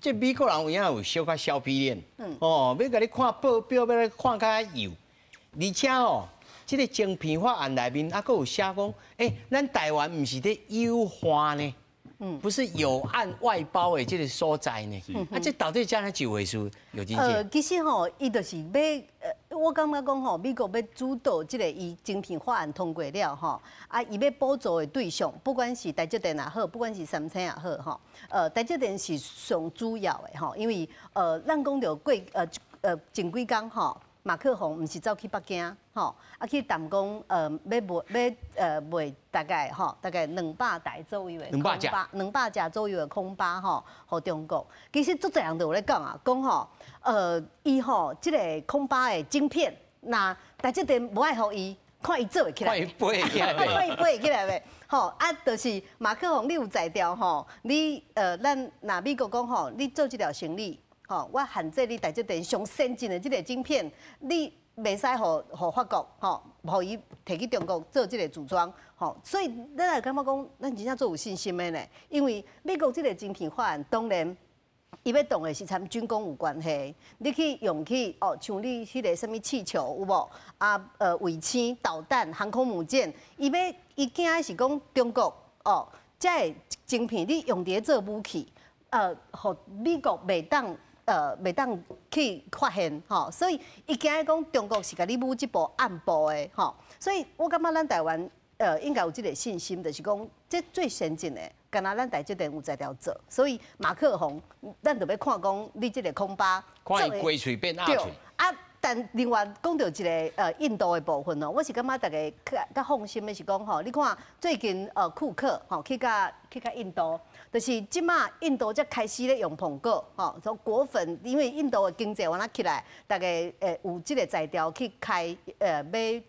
這美國人有影有小可小皮臉，哦，欲共你看報表，欲看較幼，而且哦，這個晶片法案內面啊，閣有寫講，欸，咱台灣毋是咧友岸呢，不是友岸外包的這個所在呢，啊，這到底怎樣一回事？有真其實吼，伊就是欲，我感覺講吼，美國欲主導這個伊晶片法案通過了吼，啊，伊欲補助的對象，不管是台積電也好，不管是三星也好，吼，台積電是上主要的吼，因為咱講著過前幾工吼，馬克宏毋是走去北京，吼，啊去談講，欲賣欲賣大概吼，大概200台左右的空巴，200架左右的空巴吼，予中國。其實足濟人都有咧講啊，講吼，伊吼這個空巴的晶片，若台積電無愛予伊，看伊做會起來，看伊飛起來袂，看伊飛會起來袂？吼啊，就是馬克宏，你有才調吼，你咱若美國講吼，你做這條生意。吼，我限制你台積電上先進的這個晶片，你袂使予法國吼，予伊提去中國做這個組裝，吼，所以咱會感覺講，咱真正足有信心的呢，因為美國這個晶片法案當然，伊欲動的是參軍工有關係，你去用去哦，像你彼個啥物氣球有無？啊，衛星、導彈、航空母艦，伊欲伊驚的是講中國哦，這个晶片你用佇咧做武器，予美國袂當去發現吼，所以伊驚講中國是共你舞這步暗步的吼，所以我感覺咱台灣應該有這個信心，就是講這最先進的，敢若咱台積電有才調做，所以馬克宏，咱就欲看講你這個空巴，看伊雞喙變鴨喙。啊，但另外講著一个印度的部分哦，我是感覺大家較較放心的是講吼，你看最近庫克吼去共印度，就是這馬印度才開始咧用蘋果吼，從果粉，因為印度的經濟往哪起來，大家有這個才調去開買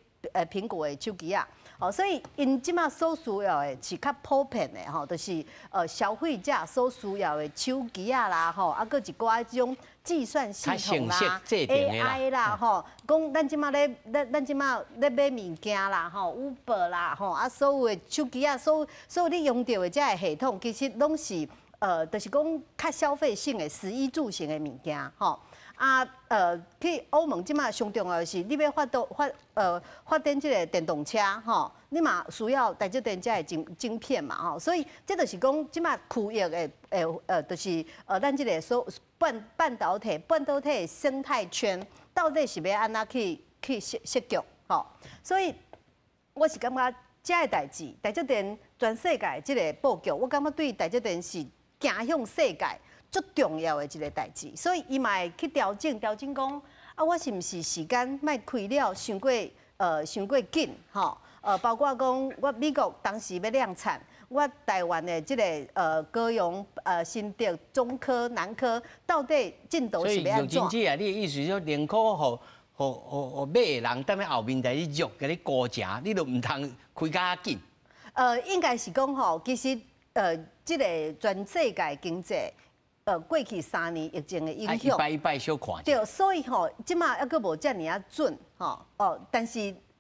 蘋果的手機仔。哦，所以𪜶這馬所需要的是較普遍的吼，就是消費者所需要的手機仔啦，吼，啊，閣一寡這種計算系統啦、AI 啦，吼，講咱這馬咧，咱這馬咧買物件啦，吼，Uber 啦，吼，啊，所有的手機仔，所有你用著的這个系統，其實攏是就是講較消費性的、食衣住行的物件，吼。啊，去歐盟這馬上重要的是，你欲發動發發展這個電動車吼，你嘛需要台積電這个晶片嘛吼，所以這就是講這馬區域的就是咱這個所半導體生態圈到底是欲按怎去設局吼，所以我是感覺這个代誌，台積電全世界這个布局，我感覺對台積電是行向世界足重要的一个代誌，所以伊嘛會去調整，調整講啊，我是毋是時間莫開了傷過緊吼？包括講我美國當時欲量產，我台灣的這个高雄、新竹、中科、南科，到底進度是欲按怎？所以啊，你的意思說，寧可予買的人踮咧後面來你肉共你估價，你都毋通開較緊。應該是講吼，其實這个全世界經濟。過去3年疫情的影響，一擺一擺小看。對，所以吼，這馬猶閣無遮爾仔準吼哦，但是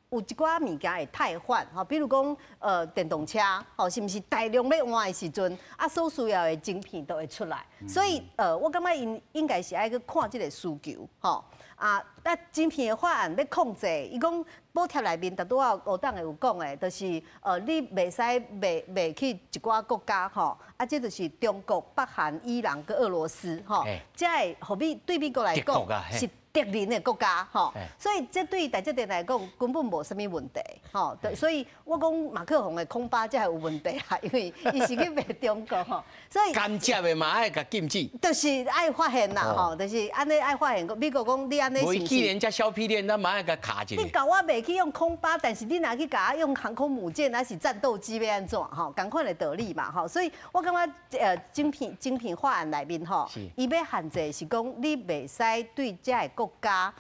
有一寡物件會汰換吼，比如講電動車吼，是毋是大量欲換的時陣，啊所需要的晶片都會出來。所以我感覺𪜶應該是愛去看這个需求吼。啊，那晶片的法案欲控制，伊講補貼內面，拄拄仔吳董有講的，就是你袂使賣去一寡國家吼，啊，這就是中國、北韓、伊朗佮俄羅斯吼，這會予美對美國來講是敵人的國家吼，所以這對台積電來講根本無啥物問題吼。對，所以我講馬克宏的空巴才會有問題啊，因為伊是去賣中國吼，所以間接的嘛愛共禁止，就是愛發現啦吼，就是按呢愛發現。美國講你按呢是毋是？既然遮小屁鏈，咱嘛愛共卡一下。你共我袂去用空巴，但是你若去共我用航空母艦，還是戰鬥機欲按怎吼？仝款的道理嘛吼。所以我感覺晶片法案內面吼，伊欲限制是講你袂使對遮个國家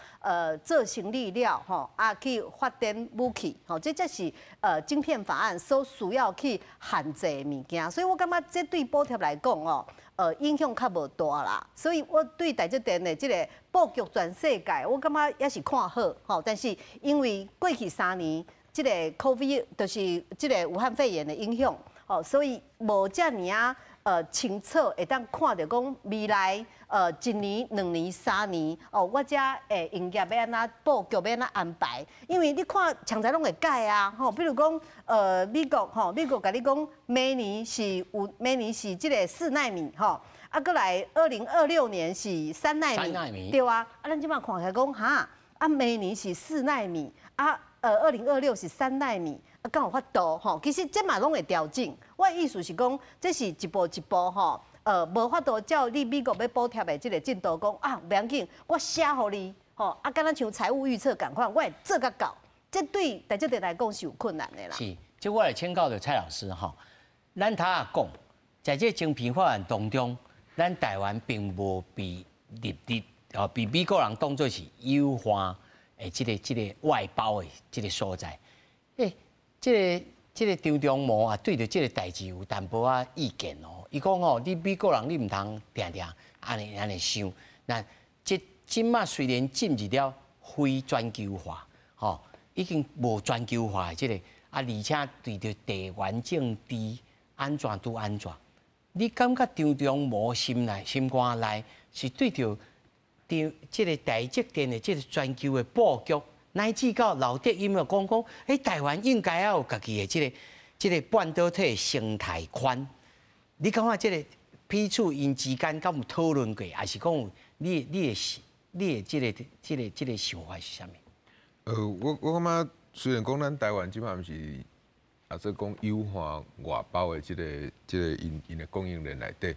做生意了吼，啊去發展武器吼，這才是晶片法案所需要去限制的物件。所以我感覺這對補貼來講哦，影響較無大啦。所以我對台積電的這个布局全世界，我感覺也是看好吼。但是因為過去3年這个 COVID 就是這个武漢肺炎的影響，吼，所以無遮爾仔清楚會當看著講未來一年、2年、3年哦，我遮的營業欲按怎布局，欲按怎安排？因為你看常才攏會改啊，吼，比如講美國吼，美國共你講明年是有明年是這个4納米吼，啊閣來2026年是3納米，3納米。對啊，啊咱這擺看起來講哈，啊明年是四納米，啊2026是三納米。啊，敢有法度吼？其實這嘛攏會調整。我的意思是講，這是一步一步吼，無法度照你美國欲補貼的這个進度講啊，無要緊，我寫予你吼，啊，敢若像財務預測仝款，我會做甲到。這對台積電來講是有困難的啦。是，這我來請教著蔡老師吼，咱頭仔講，在這晶片法案當中，咱台灣並無被列入哦，被美國人當做是優化的這个外包的這个所在。欸，這个張忠謀啊，對著這个代誌有淡薄仔意見哦。伊講吼，你美國人你毋通定定按呢按呢想。那這這馬雖然進入了非全球化，吼，已經無全球化的這个啊，而且對著地緣政治按怎拄按怎，你感覺張忠謀心內心肝內是對著對這个台積電的這个全球的布局？乃至到劉德音有講講，欸，台灣應該要有家己的這个半導體生態圈。你感覺這个彼此𪜶之間敢有討論過，還是講你的這个想法是啥物？我感覺雖然講咱台灣這擺毋是啊，做講優化外包的這个𪜶的供應鏈內底，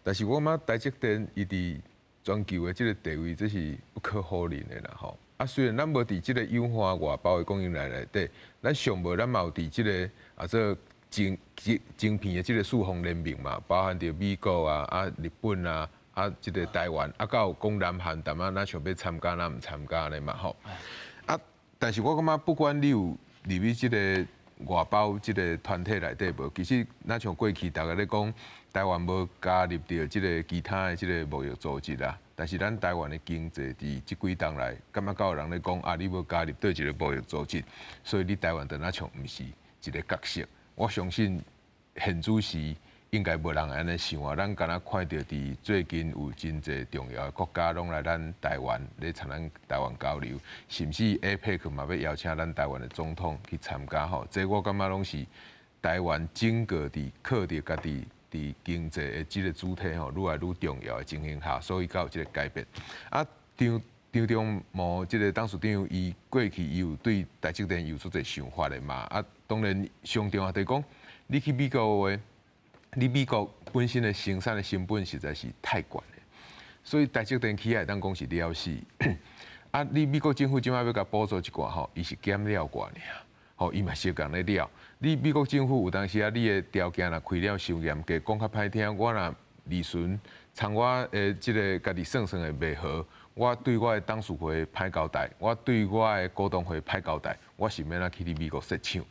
但是我感覺台積電伊佇全球的這个地位，這是不可否認的啦吼。啊，雖然咱無佇這个優化外包的供應鏈內底，咱上無咱嘛有佇這个啊做晶片的這个四方聯盟嘛，包含著美國啊、啊日本啊、啊這个台灣，啊閣有講南韓，淡仔若像欲參加，若毋參加咧嘛吼。啊，但是我感覺不管你有入去這个外包這个團體內底無，其實若像過去逐家咧講，台灣無加入著這个其他的這个貿易組織啦。但是咱台灣的經濟佇這幾冬來，感覺敢有人咧講啊，你無加入佗一个貿易組織，所以你台灣就若像毋是一个角色。我相信現主時應該無人會按呢想啊。咱敢若看著佇最近有真濟重要的國家攏來咱台灣咧參咱台灣交流，甚至 APEC 嘛欲邀請咱台灣的總統去參加吼。這我感覺攏是台灣整個佇靠著家己佇經濟的這个主體吼，愈來愈重要的情形下，所以才有這个改變。啊，張忠謀這个董事長，伊過去伊有對台積電有足濟想法的嘛。啊，當然上重要就是講，你去美國的話，你美國本身的生產的成本實在是太懸了，所以台積電起來會當講是了死。啊，你美國政府這擺欲共補助一寡吼，伊是減料寡爾，吼，伊嘛相仝咧了。你美國政府有當時啊，你的條件若開了傷嚴格，講較歹聽，我若利潤參我的這个家己算算會袂合，我對我的董事會歹交代，我對我的股東會歹交代，我是欲按怎去你美國設廠？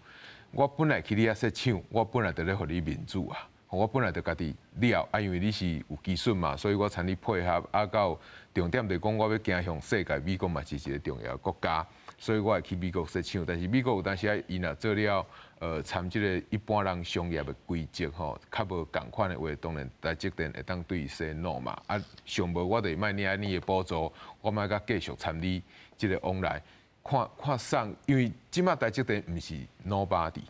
我本來去你遐設廠，我本來就咧予你面子啊！我本來就家己了，啊，因為你是有技術嘛，所以我參你配合，啊，到重點就是講，我欲走向世界，美國嘛是一个重要的國家，所以我會去美國設廠。但是美國有當時啊，伊若做了，參這个一般人商業的規則吼，較無仝款的話，當然台積電會當對伊 say no 嘛。啊，上無我就莫領你的補助，我莫閣繼續參你這个往來。看看送，因為這擺台積電毋是 nobody，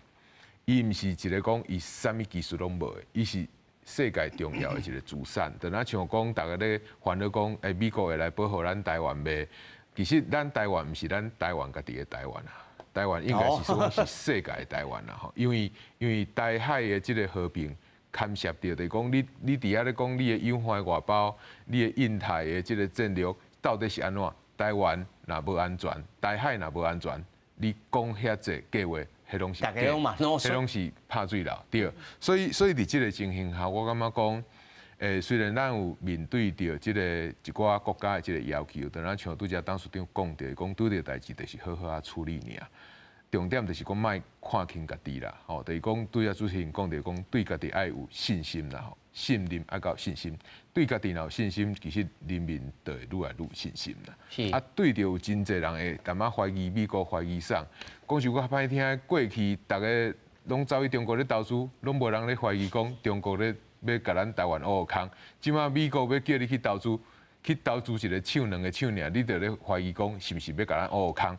伊毋是一个講伊啥物技術攏無的，伊是世界重要的一个資產。就若像講，逐家咧煩惱講，欸，美國會來保護咱台灣袂？其實咱台灣毋是咱台灣家己的台灣啊，台灣應該是說是世界的台灣啦吼。因為台海的這個和平牽涉著，就是講你佇遐咧講你的友邦外交，你的印太的這個戰略到底是按怎？台灣若無安全，台海若無安全，你講遐濟計劃，彼攏是假，彼攏是拍水流，對。所以佇這個情形下，我感覺講，雖然咱有面對著這個一寡國家的這個要求，但咱像拄才董事長講著，講拄著代誌就是好好仔處理爾。重點就是講莫看輕家己啦，吼，就是講拄才主持人講著講對家己愛有信心啦，吼，信任愛夠信心，對家己若有信心，其實人民就會愈來愈有信心啦。啊，對著有真濟人會淡薄懷疑美國，懷疑啥？講實較歹聽，過去逐家攏走去中國咧投資，攏無人咧懷疑講中國咧欲共咱台灣烏空。這馬美國欲叫你去投資，去投資一個廠兩個廠爾，你就咧懷疑講是毋是欲共咱烏空？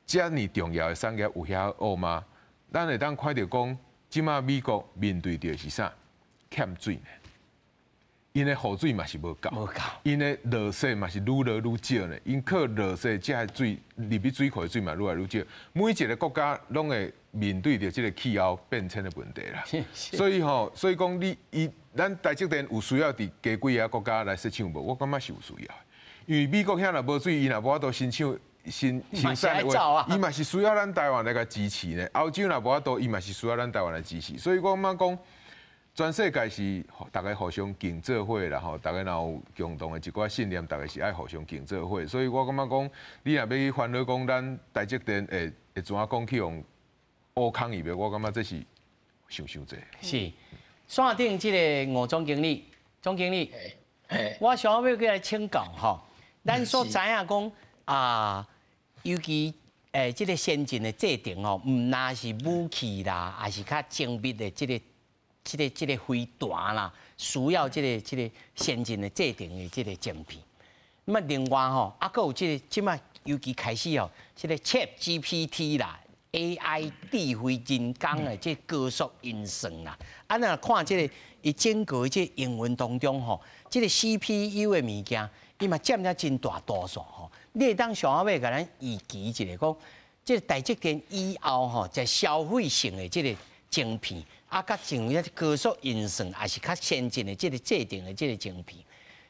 遮爾重要的產業有遐烏嗎？咱會當看著講，這馬美國面對著是啥？欠水呢？𪜶的雨水嘛是無夠，無夠，𪜶的落雪嘛是愈落愈少呢。𪜶靠落雪這个水入去水庫的水嘛愈來愈少。每一個國家攏會面對著這個氣候變遷的問題啦。所以吼，所以講你伊，咱台積電有需要佇加幾个國家來設廠無？我感覺是有需要的，因為美國遐若無水，伊若無法度生廠。生產的話，伊嘛是需要咱台灣來共支持呢。歐洲若無法度，伊嘛是需要咱台灣來支持。所以我感覺講，全世界是逐家互相競做伙啦吼，逐家若有共同的一寡信念，逐家是愛互相競做伙。所以我感覺講，你若欲去煩惱講咱台積電會怎講去予烏空伊袂？我感覺這是想傷濟。是，線頂這個吳總經理，總經理，我想欲閣來請教吼，咱所知影講啊。尤其這個先進的製程哦，毋但是武器啦，抑是較精密的這個飛彈啦，需要這個先進的製程的這個晶片。那麼另外吼，啊，閣有這個這馬尤其開始哦，這個 ChatGPT 啦，AI 智慧人工的這高速運算啦，啊，若看這個伊整個這英文當中吼，這個 CPU 的物件，伊嘛佔了真大多數吼。你會當想欲共咱預期一下講，這個台積電以後吼，在消費性的這個晶片，啊，佮像遐高速運算，抑是較先進的這個製程的這個晶片，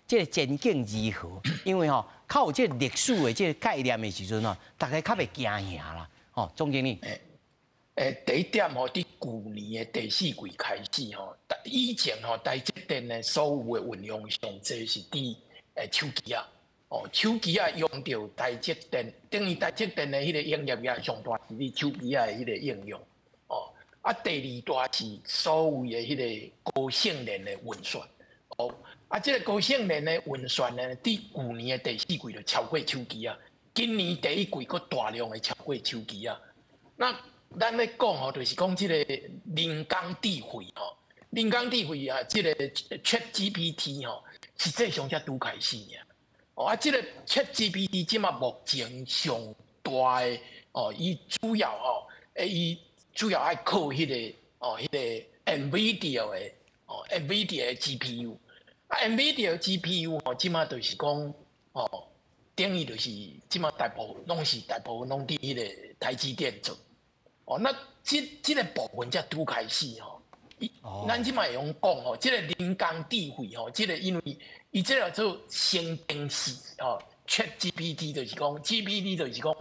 這個前景如何？因為吼，較有這個歷史的這個概念的時陣吼，逐家較袂驚嚇啦。吼，總經理。第一點吼，佇舊年的第四季開始吼，以前吼台積電的所有的運用上濟是佇手機仔。哦，手機仔用著台積電，等於台積電的彼個營業額上大是佇手機仔的彼個應用。哦，啊，第二大是所謂的彼個高性能的運算。哦，啊，這個高性能的運算呢，佇舊年的第四季就超過手機仔，今年第一季閣大量的超過手機仔。那咱咧講吼，就是講這個人工智慧吼，人工智慧啊，這個 ChatGPT 吼，實際上才拄開始爾。哦，啊，這個 ChatGPT 這馬目前上大的哦，伊主要吼，伊主要愛靠彼個哦，彼個 NVIDIA 的哦，NVIDIA 的 GPU。啊，NVIDIA 的 GPU 吼，這馬就是講哦，等於就是這馬大部分攏是大部分攏佇彼個台積電做。哦，那這個部分才拄開始吼。伊，咱這馬會用講吼，這個人工智慧吼，這個因為伊這個做生成式吼，ChatGPT 就是講 GPT 就是講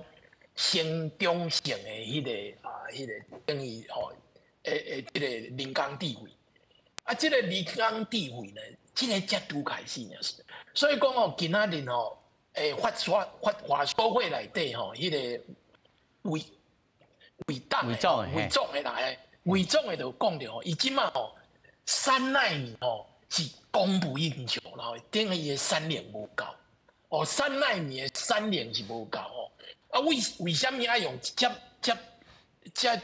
成長性的彼個啊，彼個等於吼，這個人工智慧。啊，這個人工智慧呢，這個才拄開始爾。所以講吼，今仔日吼，法說會內底吼，彼個魏董的魏總的來，魏總的就講著吼，伊這馬吼3奈米吼是供不應求，然後等於伊的產能無夠。哦，三奈米的產能是無夠吼。啊，為啥物愛用遮遮遮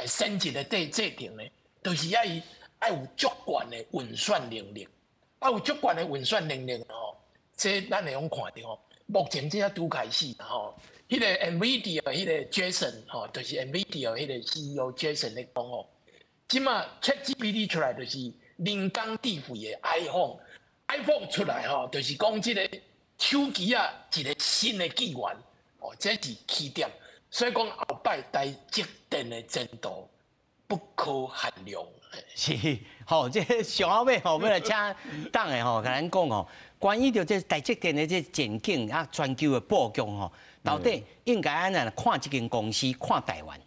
先進的製程呢？就是愛伊愛有足懸的運算能力，啊有足懸的運算能力吼，這咱會用看著吼。目前這才拄開始吼，彼個 NVIDIA 彼個 Jensen 吼，就是 NVIDIA 彼個 CEO Jensen 咧講吼，這馬 ChatGPT 出來就是人工智慧的 iPhone，iPhone 出來吼，就是講這个手機啊，一个新的紀元，哦，這是起點。所以講後擺台積電的前途不可限量。是，吼，這上後尾吼，欲來請董的吼，共咱講吼，關於著這台積電的這前景啊，全球的布局吼，到底應該按怎看這間公司，看台灣？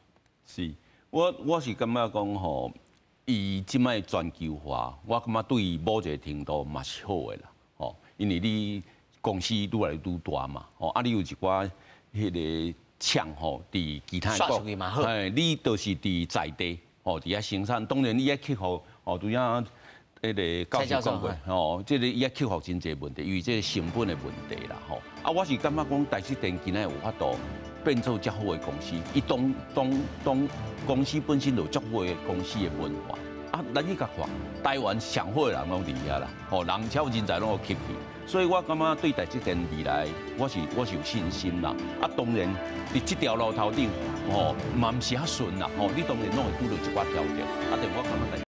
是，我是感覺講吼，伊這擺全球化，我感覺對某一个程度嘛是好的啦，吼，因為你公司愈來愈大嘛，吼，啊，你有一寡彼个廠吼，佇其他國，哎，你就是佇在地，吼，佇遐生產，當然你愛克服，吼，拄才彼个教授講過，吼，這个伊愛克服真濟問題，因為這个成本的問題啦，吼。啊，我是感覺講台積電今仔有法度變做遮好的公司，伊當當當公司本身就有足好的公司的文化。啊，咱去共看，台灣上好的人攏佇遐啦，吼，人才人才攏有吸去，所以我感覺對台積電未來，我是有信心啦。啊，當然佇這條路頭頂，吼，嘛毋是遐順啦，吼，你當然攏會拄著一寡挑戰。啊，但我感覺